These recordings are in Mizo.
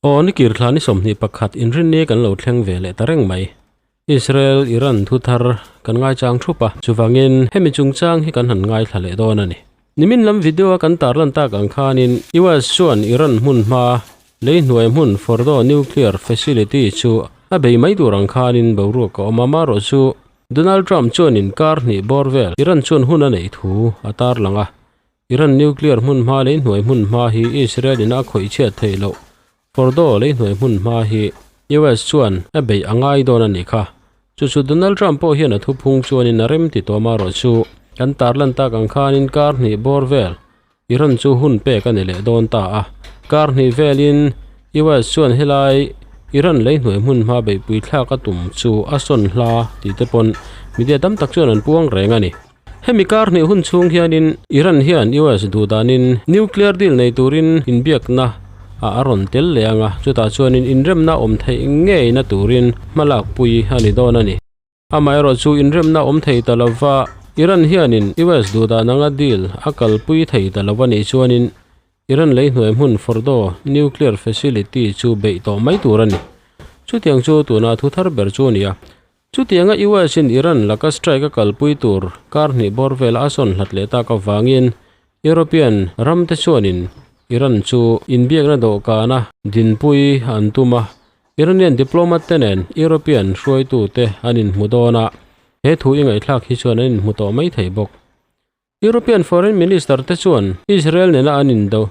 Aw ni kir thla ni 21 inrinni kan lo thleng ve leh ta reng mai. Israel Iran thu thar kan ngaichang thup a, chuvangin hemi chungchang hi kan han ngaithla leh dawn a ni. Nimin lam video a kan tarlan tak ang khanin US chuan Iran hmun hma lei hnuai hmun Fordo nuclear facility chu a bei mai tur ang khanin boruak a awm a, marawh chu Donald Trump chuanin kar hnih bawr vel Iran chuan hun a neih thu a tarlang a, Iran nuclear hmun hma lei hnuai hmun hma hi Israel in a khawih chhiat theih loh. Fordo lei hnuai hmun hma hi US chuan a beih a ngai dawn a nih kha. Chu chu Donald Trump pawh hian a thuphung chuanin a rem ti tawh marawh chu kan tarlan tak ang khanin kar hnih bawr vel Iran chu hun pek a ni leh dawn ta a. Kar hnih velin US chuan helai Iran lei hnuai hmun hma beihpui thlak a tum chu a sawn hla tih te pawn media tam tak chuan an puang reng a ni. Hemi kar hnih hun chhung hianin Iran hian US duhdanin nuclear deal nei turin inbiakna a a rawn tel leh ang a, chutah chuanin inremna awm theih ngeina turin hmalakpui a ni dawn a ni. Amaherawh chu inremna awm thei ta lova Iran hianin US duhdan anga deal a kalpui thei ta lo a nih chuanin Iran lei hnuai hmun Fordo nuclear facility chu beih tawh mai tur a ni. Chutiang chu tuna thu thar ber chu a ni a. Chutianga US in Iran laka strike a kalpui tur kar hnih bawr vela a sawn hlat leh tak avangin European ram te chuanin Iran chu inbiakna dawhkana dinpui an tum a, Iranian diplomat te nen European hruaitu te an inhmu dawn a, he thu i ngaihthlak hi chuan an inhmu tawh mai thei bawk. European Foreign Minister te chuan Israel nena an indo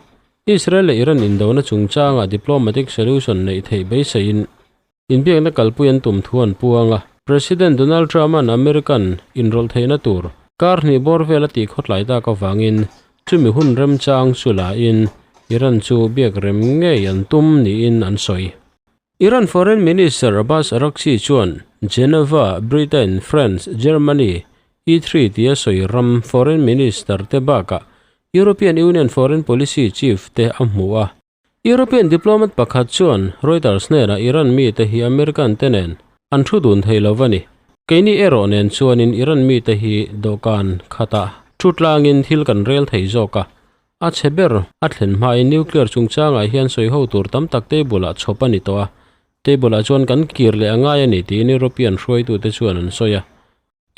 Israel leh Iran indona chungchanga diplomatic solution neih theih beiseiin Inbiakna kalpui an tum thu an puang a, President Donald Trump-a'n American inrawlh theihna tur kar hnih bawr vel a tih khawtlai tak avangin chumi hun remchang chu lain Iran chu biak rem ngei an tum niin an sawi. Iran Foreign Minister Abbas Araghchi chuan Geneva, Britain, France, Germany, E3 tia sawi ram Foreign Minister te bakah European Union Foreign Policy Chief te a hmu a. European diplomat pakhat chuan Reuters hnenah Iran mite hi American te nen an thu dun thei lo a ni. Keini erawh nen chuanin Iran mite hi dawhkan khatah thu tlangin thil kan rel thei zawk a. A chhe ber a thlen hmain nuclear chungchangah hian sawiho tur tam tak table-ah chhawp a ni tawh a. Table-ah chuan kan kir leh a ngai a ni tiin European hruaitute chuan an sawi a.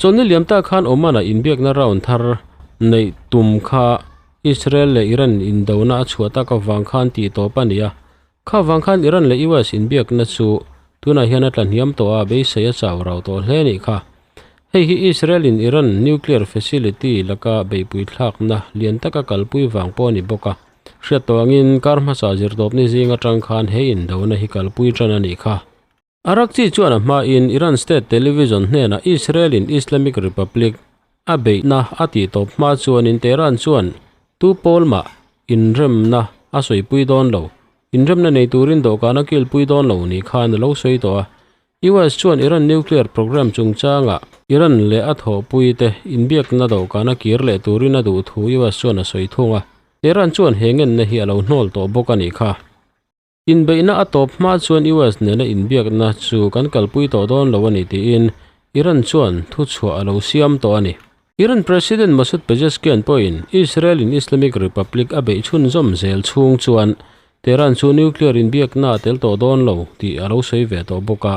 Chawlhni liam tak khan Oman-ah inbiakna round thar neih tum kha Israel leh Iran indona a chhuah tak avang khan tih tawp a ni a. Kha vang khan Iran leh US inbiakna chu tunah hian a tla hniam tawh a, beisei a chau rau tawh hle a nih kha. Hei hi Israel-in Iran nuclear facility laka beihpui thlakna lian taka kalpui vang pawh a ni bawk a. Hriat tawh angin kar hmasa zirtawpni zing atang khan he indona hi kalpui tan a nih kha. Araghchi chuan a hmain Iran state television hnenah Israel-in Islamic Republic a beihna a tih tawp hma chuanin Tehran chuan tu pawl mah inremna a sawipui dawn lo, inremna nei turin dawhkan a kilpui dawn lo ni khan a lo sawi tawh a. US chuan Iran nuclear program chungchangah Iran leh a thawhpuite inbiakna dawhkan a kir leh turin a duh thu US chuan a sawi thung a. Tehran chuan he ngenna hi a lo hnawl tawh bawk a nih kha. Inbeihna a tawp hma chuan US nena inbiakna chu kan kalpui tawh dawn lo a ni tiin Iran chuan thuchhuah a lo siam tawh a ni. Iran President Masoud Pezeshkian pawhin Israel-in Islamic Republic a beih chhunzawm zel chhung chuan Tehran chu nuclear inbiakna a tel tawh dawn lo tih a lo sawi ve tawh bawk a.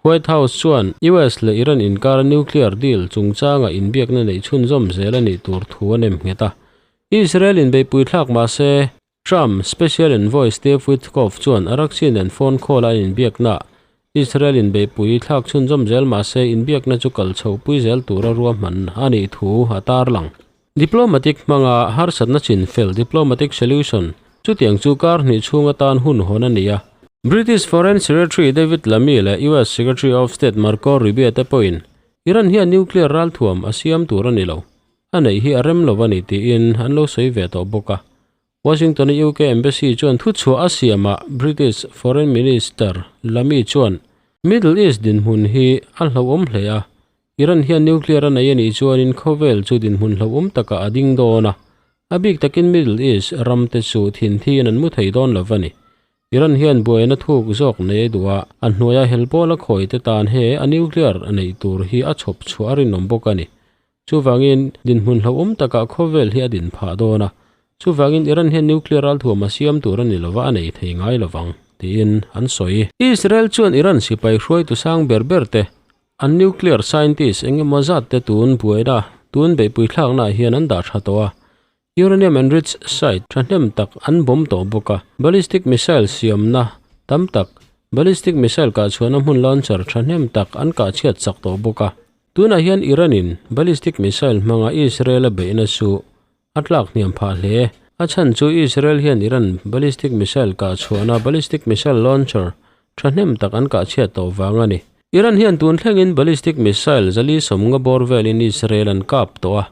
White House chuan US leh Iran inkara nuclear deal chungchanga inbiakna neih chhunzawm zel a nih tur thu a nem nghet a. Israel inbeihpui thlak mah se, Trump Special Envoy Steve Witkoff chuan Araghchi nen phone call a inbiakna Israel in beihpui thlak chhunzawm zel mah se inbiakna chu kal chho pui zel tura ruahman a nih thu a tarlang. Diplomatic hmanga harsatna chin fel diplomatic solution chutiang chu kar hnih chhung atan hun hawn a ni a. British Foreign Secretary David Lammy leh US Secretary of State Marco Rubio te pawhin Iran hian nuclear ralthuam a siam tur a ni lo. A neih hi a rem lo a ni tiin an lo sawi ve tawh bawk a. Washington-a UK Embassy chuan thuchhuah a siamah British Foreign Minister Lammy chuan Middle East dinhmun hi a hlauhawm hle a, Iran hian nuclear a nei a nih chuanin khawvel chu dinhmun hlauhawm takah a ding dawn a, a bik takin Middle East ramte chu thinthi in an mu thei dawn lo a ni. Iran hian buaina thuk zawk nei a duh a, a hnuaia helpawl a khawi te tan he a nuclear a neih tur hi a chhawp chhuah a rinawm bawk a ni. Chuvangin, dinhmun hlauhawm takah khawvel hi a din phah dawn a. Chuvangin, Iran hian nuclear ralthuam a siam tur a ni lova a nei thei ngai lovang, tiin an sawi. Israel chuan Iran sipai hruaitu sang ber ber te, an nuclear scientist eng emaw zat te tun buaina, tun beihpui thlaknaah hian an dah tha tawh a. Uranium enriched site thahnem tak an bawm tawh bawk a, ballistic missile siamna tam tak, ballistic missile kahchhuahna hmun launcher thahnem tak an kahchhiat chak tawh bawk a. Tunah hian Iran-in ballistic missile hmanga Israel a beihna chu a tlak hniam phah hle. A chhan chu Israel hian Iran ballistic missile kahchhuahna ballistic missile launcher thahnem tak an kahchhiat tawh vang a ni. Iran hian tun thlengin ballistic missile zali sawmnga bawr velin Israel an kap tawh a,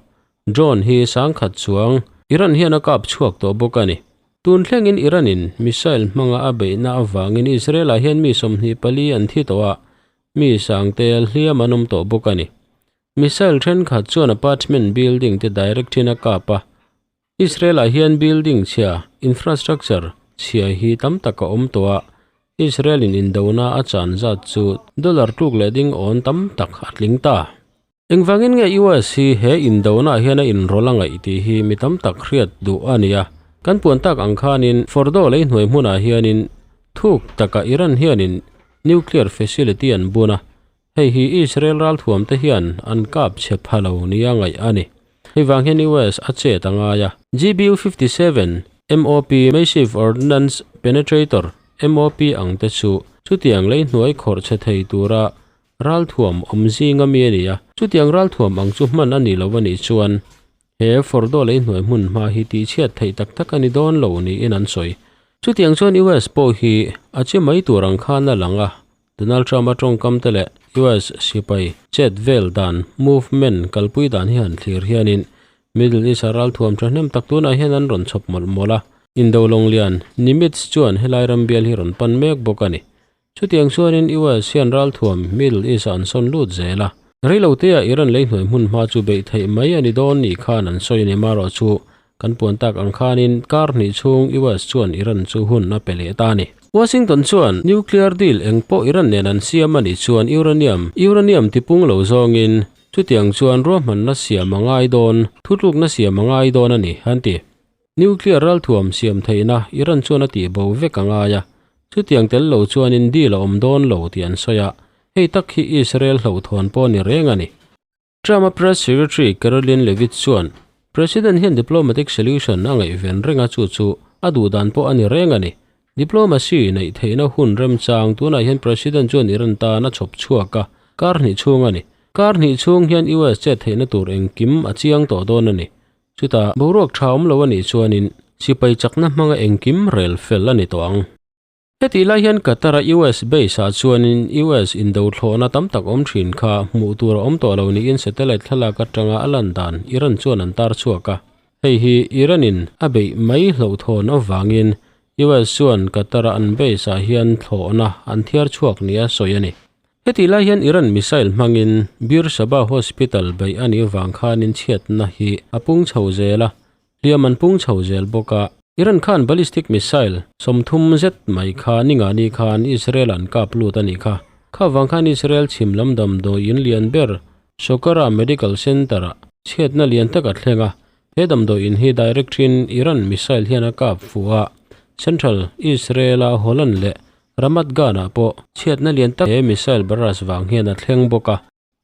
Drone hi sangkhat chuang Iran hian a kap chhuak tawh bawk a ni. Tun thlengin Iran-in missile hmanga a beihna avangin Israel-ah hian mi 24 an thi tawh a, mi sangte hliam an awm tawh bawk a ni. Missile thenkhat chuan apartment building te direct-in a kap a, Israel-ah hian building chhia, infrastructure, chhia hi tam tak a awm tawh a, Israel-in indona a chan zat chu dollar tluk leh ding awn tam tak a tling ta. Engvangin nge US hi he indona hian a inrawlh a ngaih tih hi mi tam tak hriat duh a ni a. Kan puan tak ang khanin Fordow lei hnuai hmunah hianin thuk taka Iran hianin nuclear facility an bun a, hei hi Israel ralthuam te hian an kap chhe pha lo nia ngaih a ni. Hei vang hian US a chet a ngai a. GBU 57, MOP, Massive Ordnance Penetrator, MOP, ang te chu chutiang lei hnuai khawrh chhe thei tura Ralthuam awm zinga mi a ni a, chutiang ralthuam ang chu hman a ni lo a nih chuan he Fordow lei hnuai hmun hma hi tihchhiat theih tak tak a ni dawn lo niin an sawi. Chutiang chuan US pawh hi a che mai tur ang khan a lang a, Donald Trump-a tawngkam te leh US sipai chet vel dan, movement, kalpui dan hi han thlir hianin Middle East-a ralthuam thahnem tak tunah hian an rawn chhawp mawlh mawlh a, Indo Lawnglian, Nimitz chuan helai ram bial hi rawn pan mek bawk a ni. Chutiang chuanin US hian ralthuam Middle East-ah an sawn lut zel a. Reilotea Iran lei hnuai hmun hma chu beih theih mai a ni dawn nih khan an sawi a ni. Marawh chu kan puan tak ang khanin kar hnih chhung US chuan Iran chu hun a pe leh ta a ni. Washington chuan nuclear deal eng pawh Iran nen an siam a nih chuan uranium, uranium tipung lo zawngin chutiang chuan ruahmanna siam a ngai dawn, thutlukna siam a ngai dawn a ni, an ti. Nuclear ralthuam siam theihna Iran chuan a tih bo vek a ngai a, chutiang tel lo chuanin deal a awm dawn lo tih an sawi a, hei tak hi Israel hlauhthawn pawh ni reng a ni. Trump-a Press Secretary Karoline Leavitt chuan President hian diplomatic solution a ngaihven reng a, chu chu a duh dan pawh a ni reng a ni. Diplomacy neih theihna hun remchang tunah hian President chuan Iran tan a chhawp chhuak a, kar hnih chhung a ni. Kar hnih chhung hian US chet theihna tur engkim a chiang tawh dawn a ni. Chutah, boruak tha awm lo a nih chuanin sipai chakna hmanga engkim rel fel a ni tawh ang. Hetih lai hian Qatar-a US base-ah chuanin US indo thlawhna tam tak awm thin kha hmuh tur a awm tawh lo niin satellite thlalak atanga a lan dan Iran chuan an tar chhuak a. Hei hi Iran-in a beih mai hlauhthawn avangin US chuan Qatar-a an base-ah hian thlawhna an thiar chhuak nia sawi a ni. Hetih lai hian Iran missile hmangin Bir Saba Hospital beih a nih vang khanin chhiatna hi a pung chho zel a, hliam an pung chho zel bawk a. Iran khan ballistic missile 30 zet mai kha ningani khan Israel an kap lut a nih kha. Kha vang khan Israel chhim lam damdawi in lian ber Sokara Medical Center-ah chhiatna lian tak a thleng a, he damdawi in hi direct in Iran missile hian a kap fuh a, Central Israel-a Holland leh Ramat Gan-ah pawh chhiatna lian tak he missile barrage vang hian a thleng bawk a.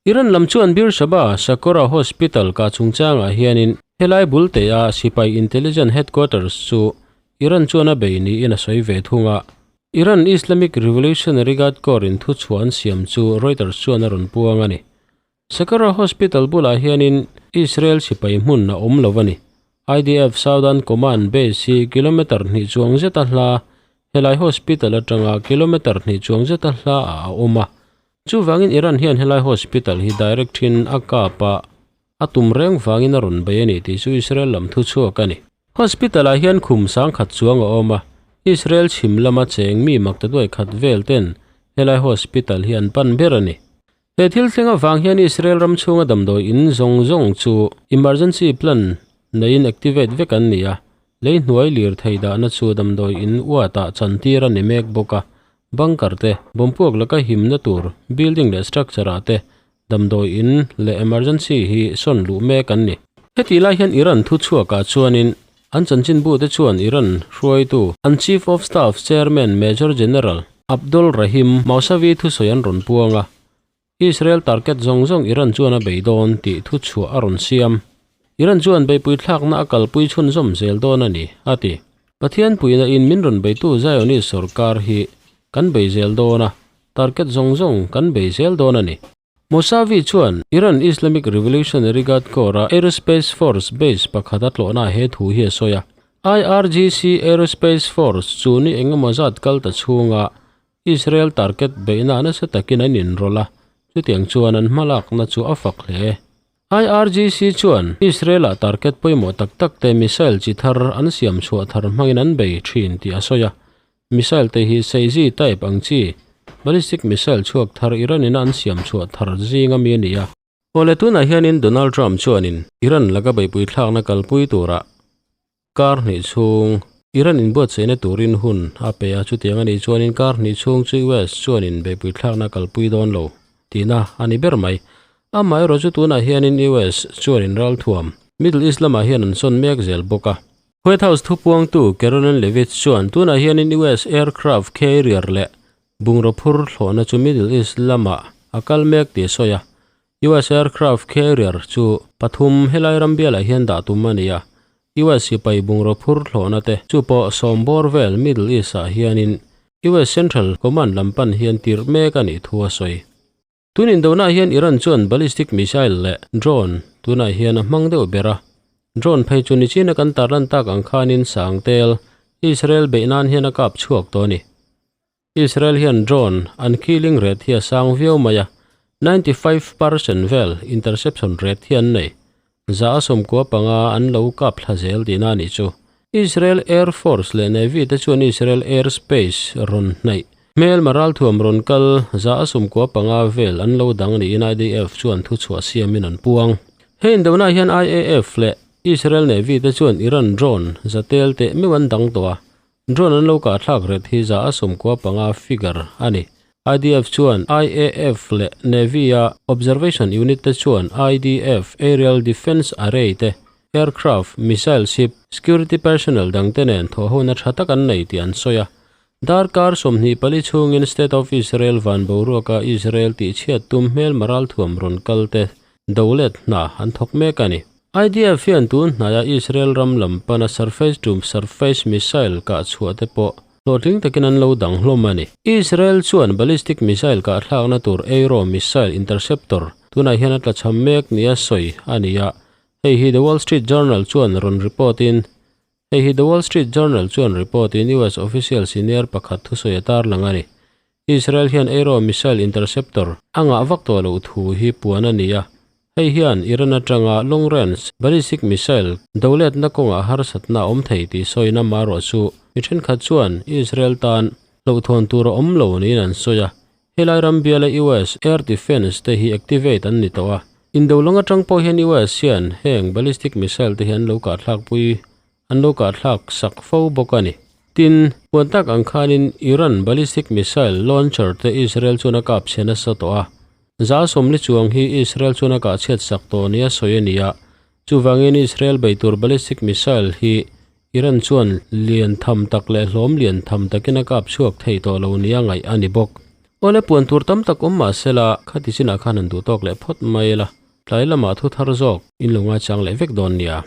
Iran lam chuan Beersheba Sakura Hospital kah chungchangah hianin helai bul teia sipai intelligence headquarters chu Iran chuan a bei niin a sawi ve thung a. Iran Islamic Revolutionary Guard Corps in thuchhuah an siam chu Reuters chuan a rawn puang a ni. Sakura Hospital bulah hianin Israel sipai hmun a awm lo a ni. IDF Southern Command base hi kilometre hnih chuang zeta hla helai hospital atanga kilometre hnih chuang zeta hla ah a awm a. Chuvangin Iran hian helai hospital hi direct in a kap a, a tum reng vangin a rawn bei a ni tih chu Israel lam thu chhuak a ni. Hospital ah hian khum sangkhat chuang a awm a, Israel chhim lama cheng mi maktaduai khat vel ten helai hospital hi an pan ber a ni. He thil thleng avang hian Israel ram chhunga damdawi in zawng zawng chu emergency plan neiin activate vek an ni a, lei hnuai lir thei dahna chu damdawi in uatah chantir a ni mek bawk a, bunker te, bawmpuak laka himna tur building leh structure ah te damdawi in leh emergency hi sawn luh mek an ni. Hetih lai hian Iran thu chhuakah chuanin. An chanchinbute chuan Iran hruaitu, an Chief of Staff Chairman Major General Abdolrahim Mousavi thusawi an rawn puang a. Israel target zawng zawng Iran chuan a bei dawn tih thuchhuah a rawn siam. Iran chuan beipui thlakna a kalpui chhunzawm zel dawn a ni, a ti. Pathian puihna in min rawn beitu Zionist sorkar hi kan bei zel dawn a, target zawng zawng kan bei zel dawn a ni. Mousavi chuan Iran Islamic Revolutionary Guard Corps-a Aerospace Force base pakhat a tlawhnaah he thu hi a sawi a. IRGC Aerospace Force chu ni engemaw zat kal ta chhunga Israel target beihna nasa takin an inrawlh a, chutiang chuan an hmalakna chu a fak hle. IRGC chuan Israel-ah target pawimawh tak tak te missile chi thar an siam chhuah thar hmangin an bei thin tih a sawi a. Missile te hi Seizi type ang chi ballistic missile chhuak thar Iran-in a an siam chhuah thar zinga mi a ni a. Awle tunah hianin Donald Trump chuanin Iran laka beihpui thlakna kalpui turah Kar hnih chhung Iran inbuatsaihna turin hun a pe a, chutiang a nih chuanin kar hnih chhung chu US chuanin beihpui thlakna kalpui dawn lo tihna a ni ber mai. Amaherawh chu tunah hianin US chuanin ralthuam Middle East lamah hian an sawn mek zel bawk a. White House thupuangtu Karoline Leavitt chuan tunah hianin US aircraft carrier leh bungraw phur thlawhna chu Middle East lamah a kal mek tih a sawi a. US aircraft carrier chu pathum helai ram bialah hian dah tum a ni a, US sipai bungraw phur thlawhna te chu pawh sawm bawr vel Middle East ah hianin US Central Command lam pan hian tirh mek a nih thu a sawi. Tun indonah hian Iran chuan ballistic missile leh drone tunah hian a hmang deuh ber a, drone phei chu nichina kan tarlan tak ang khanin sangtel Israel beih nan hian a kap chhuak tawh a ni. Israel hian drone an killing rate hi a sang viau mai a, 95% vel interception rate hi an nei. Za a 15 an lo kap thla zel tihna a nih chu. Israel Air Force leh Navy te chuan Israel Air Space rawn hnaih hmelma ralthuam rawn kal za a 95 vel an lo dang niin IDF chuan thuchhuah siamin an puang. Hei indonah hian IAF leh Israel Navy te chuan Iran drone za tel teh meuh an dang tawh a, Drone an lo kah thlak ret hi za a 95 figure a ni. IDF chuan IAF leh Navy-a observation unit te chuan IDF aerial defence array te, aircraft, missile ship, security personnel dang te nen thawhhona tha tak an nei tih an sawi a. Darkar 24 chhungin State of Israel van boruaka Israel tihchhiat tum hmelma ralthuam rawn kal te do let hna an thawk mek a ni. IDF hian tun hnaia Israel ram lam pana surface to surface missile kah chhuah te pawh hlawhtling takin an lo dang hlawm a ni. Israel chuan ballistic missile kah thlakna tur Arrow missile interceptor tunah hian a tlachham mek nia sawi a ni a, hei hi The Wall Street Journal chuan rawn report in Hei hi The Wall Street Journal chuan report in US official senior pakhat thusawi a tarlang a ni. Israel hian Arrow missile interceptor a ngah vak tawh loh thu hi puan a ni a, hei hian Iran atanga long range ballistic missile doletna kawngah harsatna a awm thei tih sawina marawh chu mi thenkhat chuan Israel tan hlauhthawn tur a awm lo niin an sawi a, Helai ram biala US air defence te hi activate an ni tawh a, indo lang atang pawh hian US hian heng ballistic missile te hi an lo kahthlakpui an lo kahthlak sak fo bawk a ni. Tin, puan tak ang khanin Iran ballistic missile launcher te Israel chuan a kap chhe nasa tawh a, za sawmli chuang hi Israel chuan a kah chhiat sak tawh nia sawi a ni a, chuvangin Israel bei tur ballistic missile hi Iran chuan lian tham tak leh hlawm lian tham takin a kap chhuak thei tawh lo nia ngaih a ni bawk. Awle puan tur tam tak awm mah sela, khati chinah khan han duh tawk leh phawt mai la, tlai lamah thu thar zawk in lo ngaichang leh vek dawn nia.